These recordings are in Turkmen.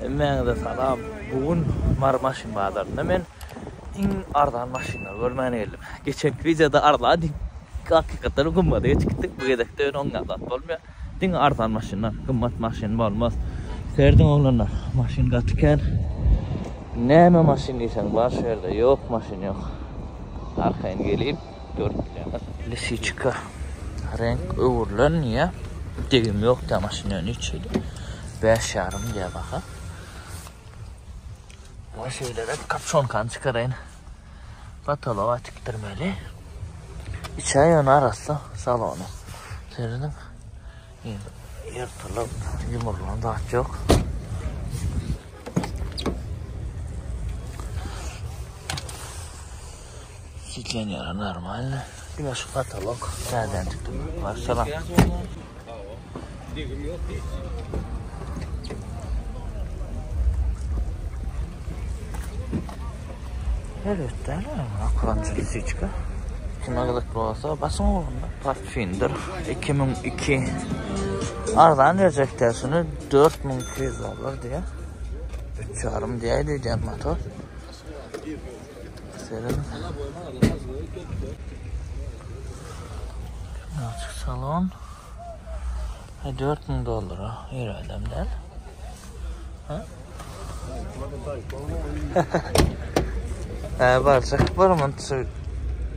Hemmäňize salam. Bu gün Mary maşyn bazarynda men iň arzan maşynlary görmäne geldim. Geçenki wideoda arzan diýip hakykatdan gymmada geçip gitdik. Bu gezekde ýöne oňňa zat bolmaýar. Diňe arzan maşynlar, gymmat maşyn bolmaz. Serediň oglanlar, maşyn gaty kän. Näme maşyn diýseň bar şu ýerde, ýok maşyn ýok. Arkaýyn gelip görüp bilýäňiz. Lisiçka reňk öwrülen diýýär. Degim ýok diýýär maşyn ýöne hiç hili. 5,5 diýýär baha. Bu şeýleräk kapşonkany çykaraýyn. Patologa tikdirmeli. Içä ýöne arassa salony. Serediň. Ýyrtylyp, ýumrulan zat ýok. Sitlenýär normalny. Diňe şu patolog täzeden tikdirmek. Başla. Degim ýok hiç. Elbetde, akranjy lisiçka. Kime gyzykly bolsa basyň ugrunda. Pathfinder 2002 arzan berjek däl şuny 4200 dollar diýýär. 3,5 diýäýdi öýdýän motor. Serediň. Açyk salon. 4000 dollara erbedem däl. Ha? He barjak bir munt şu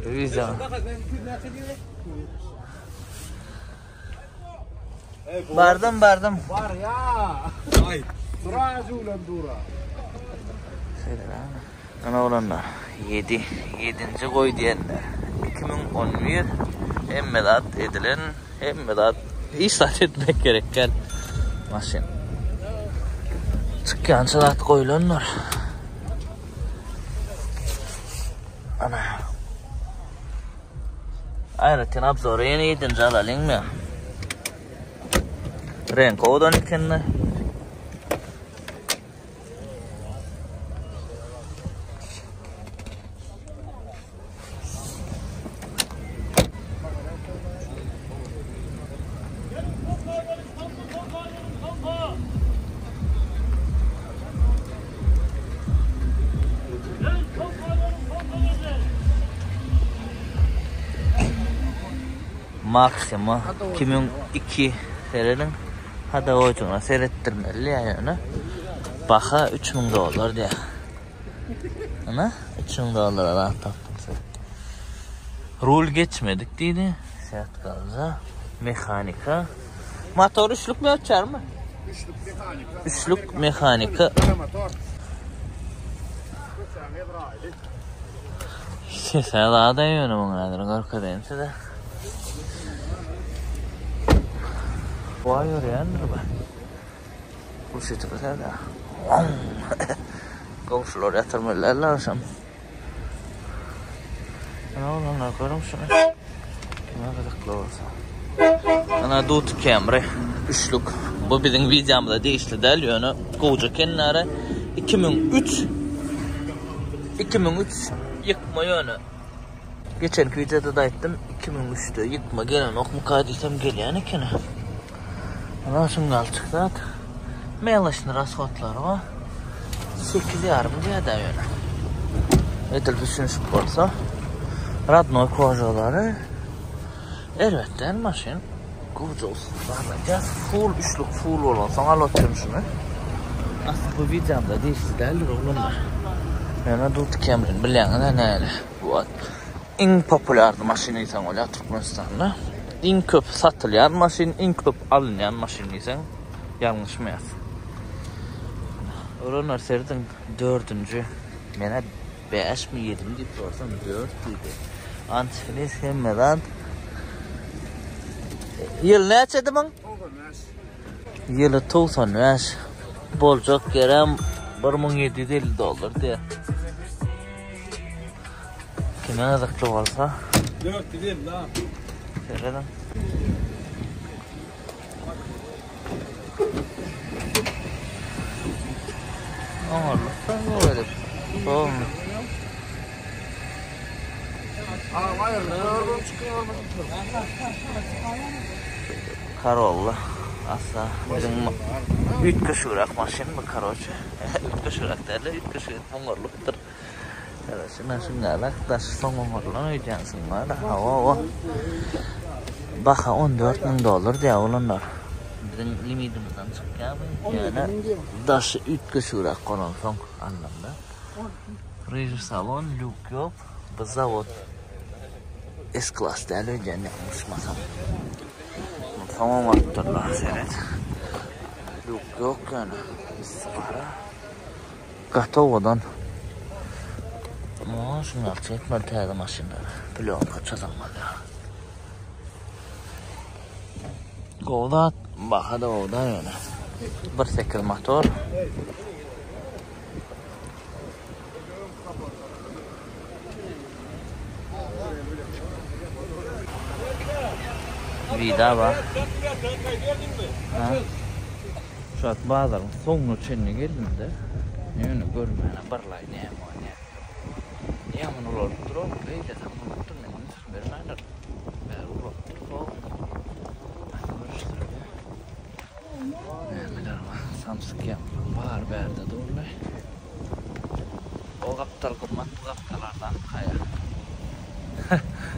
video. Bardym bardym. Bar ya. Ay. Dura ulan dura. Şeýle Ana oglanlar, ýedi, ýedinji goý diýende, 2011 hemme zat edilen, hemme zat, hiç zat etmek gerek däl. Maşyn. Çykýança zat goýlandyr. Ana. Aýratyn obzory ýene ýedinji alalyňmy? Reňk owadan ekende. Maxima 2002 serediň. Hadawoýjygyna seretdirmeli diýýär ýöne. Baha 3000 dollar diýýär. Ana 3000 dollara zat tapdym sen. Rul geçmedik diýdi. Sertgalja. Mehanika. Motor üçlük mi ölçermi? Üçlük mehanika. Üçlük mehanika. Sese zada ýöne muň häzir görkezeýin size. Vay ýörýändir bu. Bu sütü serde. Goňşular ýatyrmalylar agşam. Ana oglanlar görüň şuny. Kime gyzykly bolsa. Ana Dut Camry üçlük. Bu biziň wideomyza degişli däl, ýöne gowja kennara 2003 2003 ýykma ýöne. Geçenki wideoda da aýtdym, 2003-de ýykma gelenokmyka diýsem gelýän ekeni. Ana şuň alçyk zat. Meloşny rashodlary bar. 8,5 diýýär-dä ýöne. Edil düşünişip bolsa. Radnoý kožalary. Erbet däl maşyn. Gowja ussatlar Full üçlük full bolansoň alyp otyryn şuny. Asly bu wideomda degişli däldir oglanlar. Ýöne Dut Camry-ni bilýäňiz-ä näle. Bu at iň populýarny maşyn diýseň bolýar Türkmenistanda. Iň köp satylýan maşyn, iň köp alynýan maşyn diýseň ýalňyşmaýas. Oglanlar serediň dördünji. Menä bäşmi ýedimi diýip sorsam dört diýdi. Antifriz hemme zat. Ýyl näçedi muň? 95. Ýyly 95. Boljak ýerem 1750 dollar diýýär. Kime gyzykly bolsa. 450 ha. Serediň. Oňarlyk da bu edip. Bolmy? Corolla. Asla biziň üýtgeşigräk maşyn bu karoçe. Üýtgeşigräk däl-de, üýtgeşik edip oňarylypdyr. Karoçe maşyn galak daşy soň oňarylan öýdýänsiň bar. Hawa, hawa. Baha 14 müň dollar diýýär oglanlar. Biziň limidimizden çykýar bu. Ýöne daşy üýtgeşigräk bolansoň alnanda. Režim salon, lýuk ýok. Bu zawod S-klass däl öýdýän ýalňyşmasam. Soň oňarypdyrlar seret. Lýuk ýok ýöne. Üsti gara. Gaty owadan. Muňa şuny alça etmeli täze maşynlar. Plýonka çyzylmaly. Gowy zat, baha-da gowy da ýöne. 1.8 motor. Vida bar. Ha. Şu wagt bazaryň soňuna çenli geldim-de. Ýöne görmäne birlaý näme bolýar. Ýaman ulalyp dur oglum, beýle saňa men ünsüm bermändir. Bäri ulalyp dur ho. Görüşdirýär. Nämeler bar? Samsyk ýaňylar bar bärde durly. O gapdal gymmat, bu gapdal arzan haýa.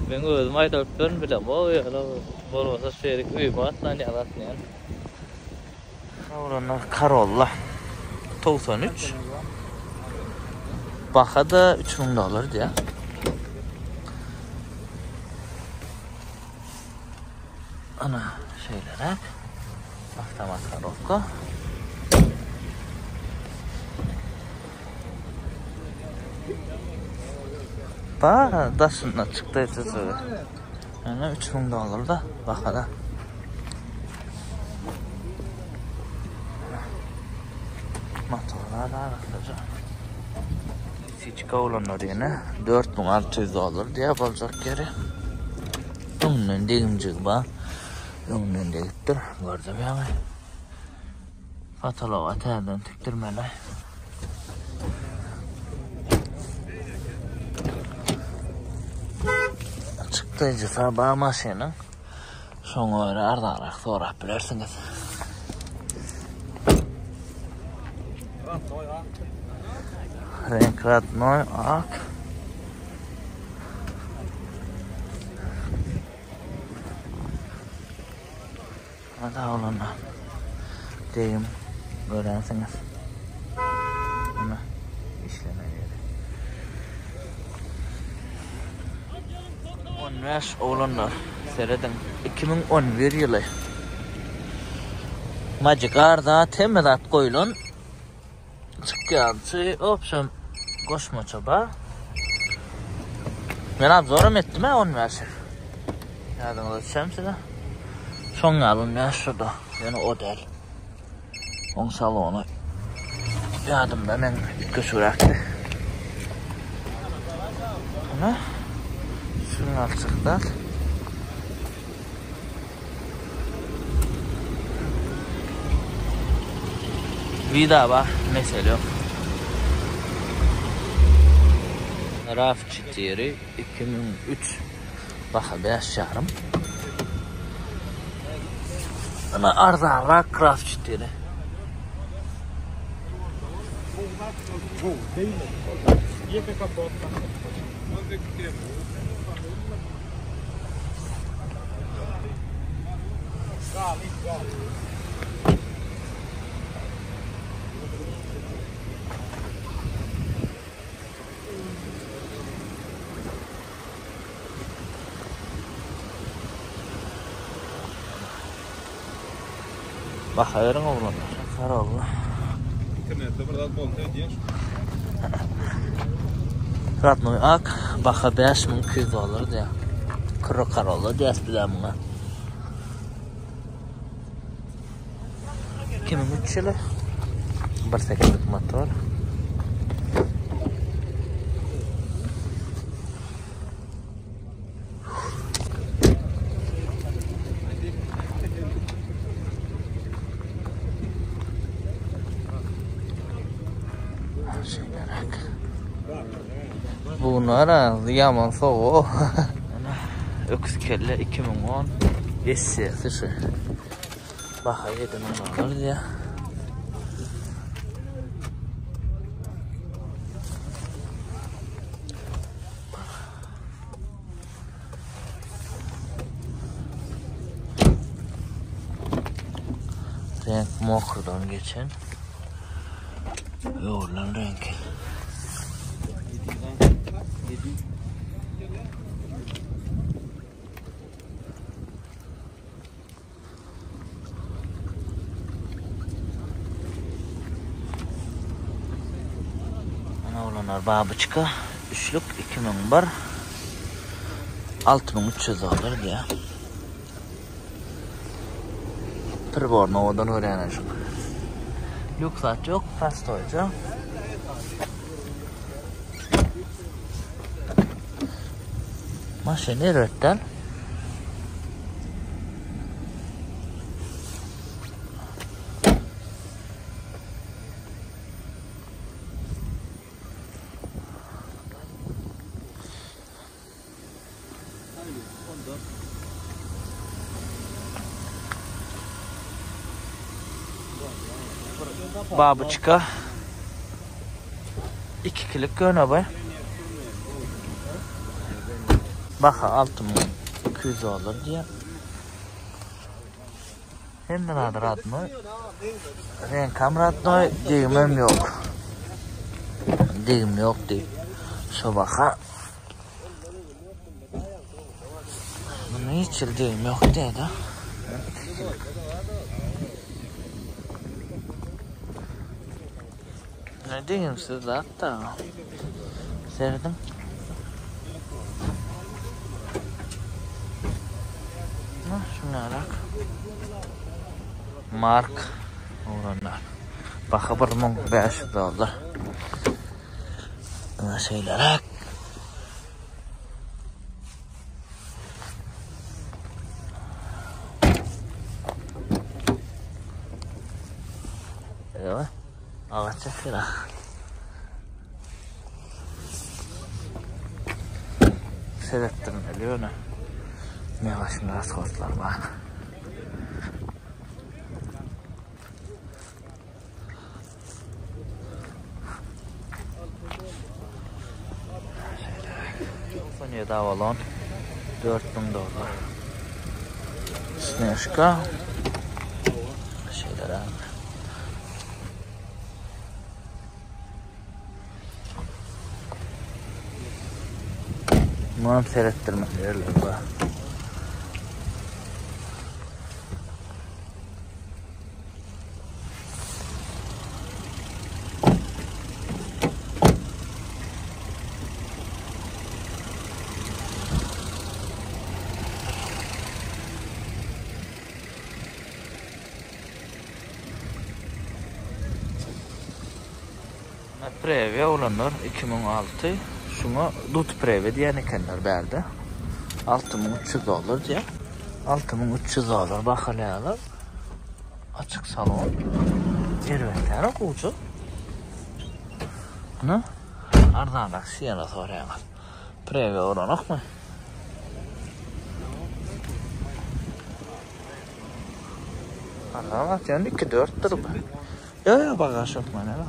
Men özüm aýdyp bilen bilemok ýöne bolmasa şeýle öýüme gatlanýar gatnaýan. Oglanlar Corolla 93. Baha da 3000 dollar diýär. Ana şeýleräk. Avtomat korobka. Ba, daşynda çykdy çyzygy. Ana 3000 dollar da bahada. Motorlar arassaja. Siçka olanlar ýene 4600 dollar diýä boljak ýeri. Öňünden degimjigi bar. Öňünden degipdir. Gördüm ýaňy. Patologa täzeden tikdirmeli. Çykdajysy bar maşynyň. Şoňa görä arzanrak sorap bilersiňiz. Renk radnoý ak. Hadi oglanlar. Degim görensiňiz. Ana işleme ýeri. 15 oglanlar serediň 2011 ýyly. Magic zat hemme zat goýlan. Çykýançy opşam goşmaça bar. Men obzoram etdim ha 15. Ýadyňyza düşem size. Şoň ýaly 15 şurada. Ýöne o däl. Oň salony ýadymda men üýtgeşigräkdi. Ana. Şuny alçaklar. Vida bar, mesele ýok. RAV 4 2003 baha 5 ýarym. Ana arzanrak RAV 4. Baha beriň oglanlar. Karolly. Internetde bir zat bolsa edýän şu. Radnoý ak baha 5200 dollar diýär. Kuro Corolla diýäs biz muňa. 2003 ýyly 1.8-lik motor. Bunlar ýaman sowa. Öküz kelle 2010 SC-si şu. Baha 7000 dollar diýýär. Renk mokrdan geçen. Öwrülen renk. Ana olanlar babyçka üçlük 2001 6300 dollar diýýär. Pribor nowadan görýän şu. Lüks zat ýok, prostoýja. Maşyn erbetden. Babuçka. 2 kilik göne bu. Baha 6200 dollar diýýär. Hemme zady radnoý. Reňkam radnoý, degimem ýok. Degim ýok diýip. Şo baha. Muny hiç ýyl degim ýok diýdi. Ne degimsiz zat da. Serdim. Ne şunarak. Mark oglanlar. Baha 1500 dollar. Buna şeylerek. Evet. Agaç çekýär. Seretdirmeli ýöne. Ne başyny rashodlar bar. Şeýle. Avalon 4000 dollar. Snežka. Şeýle. Munam seretdirmek yerler bar. Previa olanlar 2006 şuňa Dut Previa diýen ekenler bärde. 6300 dollar diýýär. 6300 dollar bahalýarlar. Açyk salon. Erbetler gowja. Bunu arzanrak Siena soraýaňyz. Previa bolanokmy? Arzan atýan 2-4 dur bu. Ýok, ýok, bagaž hökman ýa.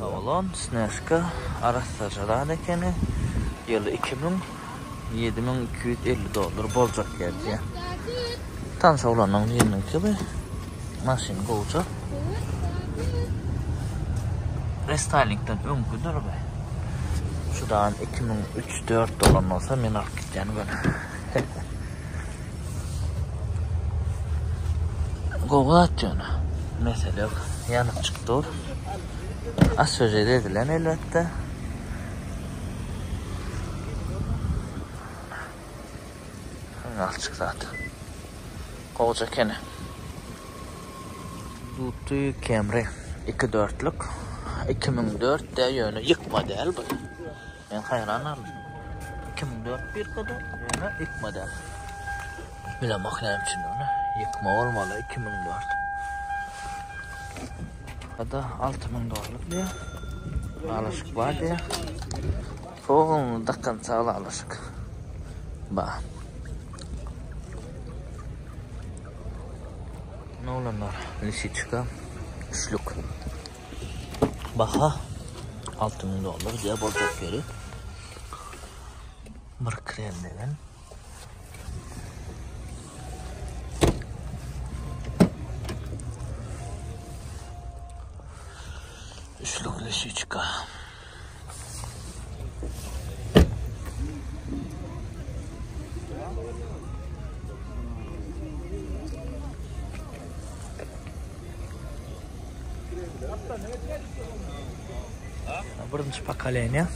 Avalon, Snežka, arassaja zat ekeni. Ýyly 2000, 7250 dollar boljak ýer diýýär. Tanyş oglanyň biriniňki bu. Maşyn gowja. Restaylingden öňküdir bu. Şudan 2003-4 dolan bolsa men alyp gitýän göni. Gowy zat ýöne. Mesele ýok. Ýanyp çyk dur. Aswežet edilen elbetde. Alçyk zat. Gowja ekeni. Duty Camry 2 dörtlük. 2004 de ýöne ýykma däl bu. Men haýran galdym. 2004 birkada ýöne ýykma däl. Bilemok näme üçin ony. Ýykma bolmaly 2004. Ada 6000 dollar diýýär. Alyşyk bar diýýär. Soň dakynça alyşyk. Ba. Oglanlar, lisiçka üçlük. Baha 6000 dollar diýe boljak ýeri. Bir krem degen. Üçlük lisiçka. Birinji pokoleniýa.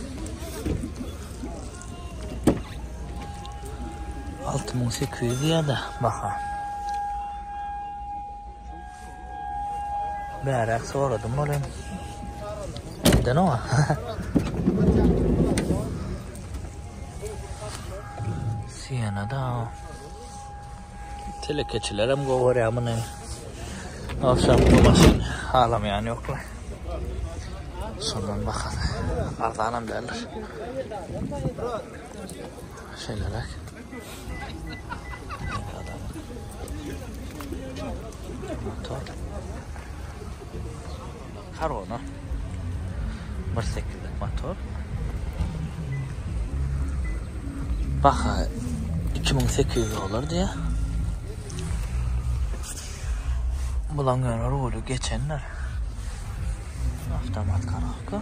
6800 diýýär-de baha. Bäräk soradym olam. Neden o? Siena da. Telekeçiler hem gowy muny. Akşam bu maşyn halamaýan ýoklar. Şondan bakalım. Arzanam derler. Şeýleräk. Motor. Korona. 1.8'lik motor. Baha 2800 dolar diýýär. Bulan ýöne ruly geçenler. Avtomat korobka.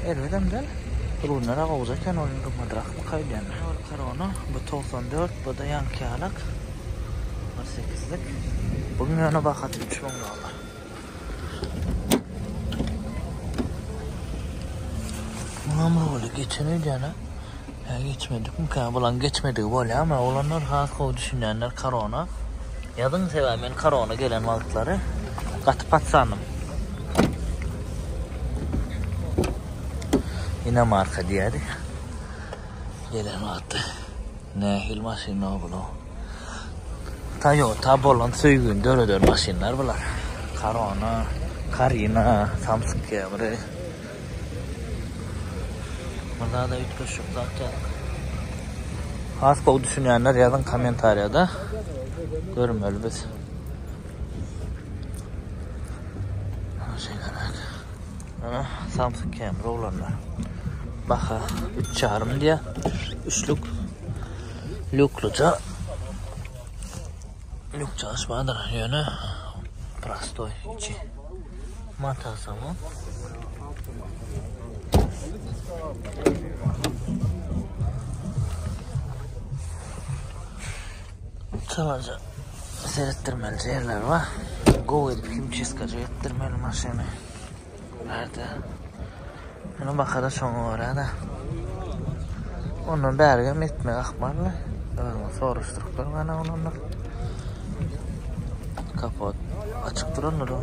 Erbedem däl. Rullara gowja eken ol gymmadrakmy kaýdýan. Korona bu 94, bu da ýaňky ýalak. 18-lik. Buň ýöne bahasy 3000 dollar. Muňam roly geçen öýdýän-ä. Hä geçmedikmikä? Bulaň geçmedigi bolýamy? Oglanlar has gowy düşünýänler korona. Ýazyň sebäbi men korona gelen wagtlary gaty patsandym. Ine marka diýýärdik. Gelen wagty. Nähili maşyn o bular? Toyota bolan söýgüni döreden maşynlar bular. Korona, Karina, Samsung Camry. Bunda da üýtgeşik zat ýok. Has gowy düşünýänler ýazyň kommentariýada. Görmeli biz. Şeýleräk. Ana Samsung Camry oglanlar. Baha 3,5 diýýär. Üçlük. Lýukluja. Lýuk çalyşmadyr, ýöne prostoý içi. Mata salon. Çalaja seretdirmeli ýerler bar. Gowy edip himçiskaja etdirmeli maşyny. Nerede? Muny bakada şoňa görä-de. Ondan bärigem etmek ahmally. Özüňe soraşdyryp gör gana ondan. Kapot açyk durandyr o.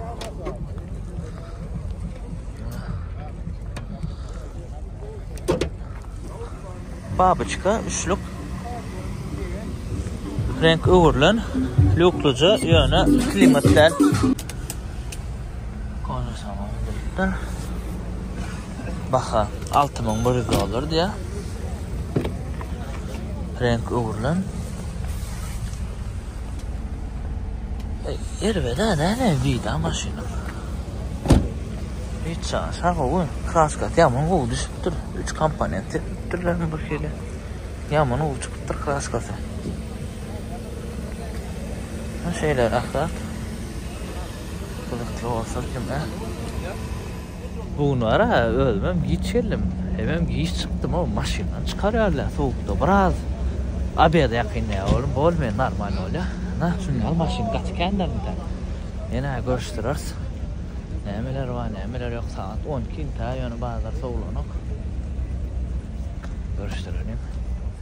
Babyçka üçlük. Renk öwrülen, lýukluja, ýöne klimat däl. Koža salon edilipdir. Baha 6100 dollar diýýär. Renk öwrülen. Erbet-ä däl, vida maşyna. Hiç çaşa gowy. Kraskasy ýaman gowy düşüpdir. 3 komponent sepipdirler bir hili. Ýaman gowy çykypdyr kraskasy. Şeýleräk zat. Gyzykly bolsa kime. Bu gün bar-a özümem giç geldim. Hemem giç çykdym o maşyndan çykarýarlar sowukda biraz obeda ýakyn näme bolum bol men normal bolýa. Na şuny al maşyn gaty känlerinde. Ýene görüşdireris. Nämeler bar nämeler ýok sagat 12 intä ýöne bazar sowlanok. Görüşdirelim.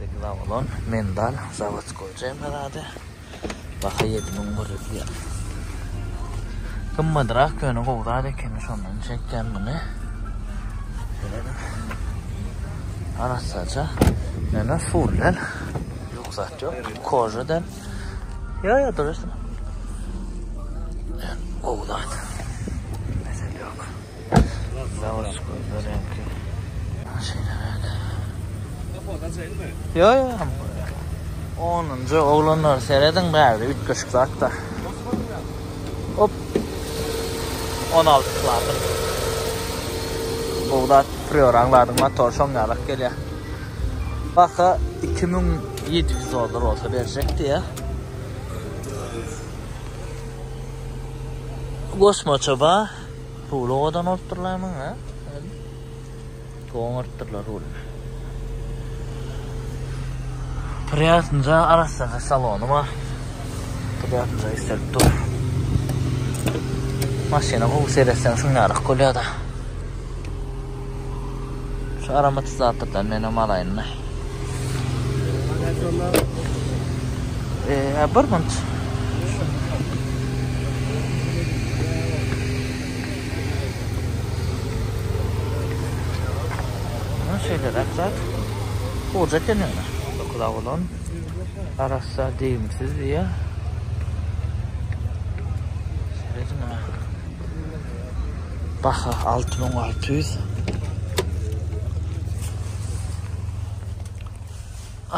8 Avalon Mendal zawodskoý jemlady. Baha 7100 diýýär. Gymmadrak ýöne gowy zat ekeni şondan çekýän muny. Şeýle arassaja. Ýöne full däl. Ýok zat ýok. Koja däl. Ýa ýa durursun. Gowy zat. Mesele ýok. Zawodskoý reňki. Şeýleräk. Ýa ýa. Onunjy oglanlar serediň bärde üýtgeşik zat da. Hop. 16 klapan. Bu zat Prioraň zadyň motor şoň ýalak gelýär. Baha 2700 dollar bolsa berjek diýýär. Goşmaça ba. Ruly owadan bolupdyrlar muň, ha? Goňurtdyrlar rulyny. Priýatnja arassaja salony bar. Priýatnja isterip dur. Maşyna gowy seretseň şuň ýalyk bolýar-da. Şu aromatizatörden menem alaýyn-da. Eee, bir minut. Şeýleräk zat. Gowja eken ýöne. Dokuz bolan. Arassa degimsiz diýýär. Serediň muňa. Baha 6600.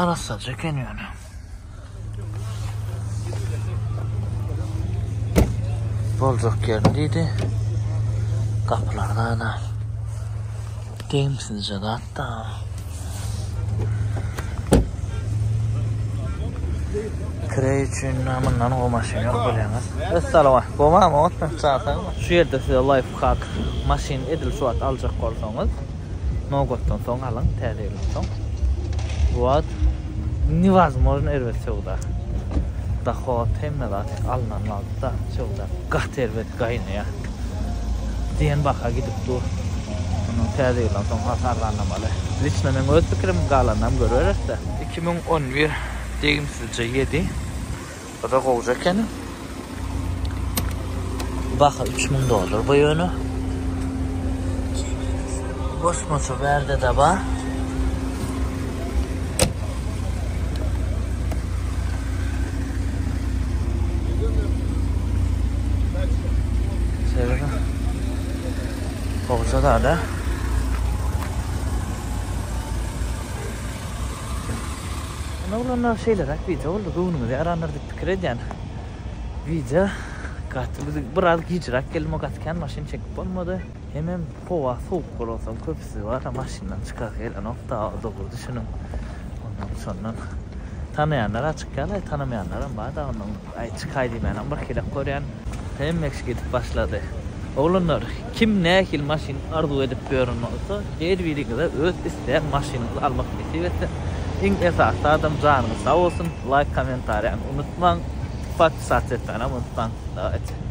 Arassaja eken ýöne. Boljak ýerini diýdi. Gapylar da degimsizje zat da. Kireý üçin mundan gowy maşyn ýok bilýäňiz. Essalama. Gowamy otmy çasaňmy? Şu ýerde size life hack maşyn edil şu wagt aljak bolsaňyz Nowgotdan soň alyň täze ýyldan soň. Bu wagt newazmojno erbet söwda. Dohod hemme zat alynan wagtda söwda gaty erbet gaýnaýar. Diýen baha gidip dur. Mundan täze ýyldan soň has arzanlamaly. Liçno meň öz pikirim galanynam görüberesde. 2011 degimsizje ýedi. Bu-da gowja ekeni. Baha 3000 dollar bu ýöne. Goşmaça bärde-de bar. Şeýle. Gowja zada. Ine oglanlar şeýleräk wideo boldy göwnüňize ýarandyr diýip pikir edýän. Wideo gaty biz biraz gijräk geldim o gaty kän maşyn çekip bolmady. Hemem howa sowuk bolansoň köpüsi bar maşyndan çykasy gelenok da dogry düşüniň. Ondan şondan tanaýanlar-a çykýarlar tanamaýanlaram bar da ondan aý çykaý diýmänem bir hilek görýän. Hemme kişi gidip başlady. Oglanlar, kim nähili maşyn arzuw edip ýören bolsa, her biriňize öz isleýän maşynyňyzy almak nesip etsin. Iň esasy zadam janyňyz sag bolsun, laýk kommentariýany unutmaň, podpisatsa etmänem unutmaň. Dawayt.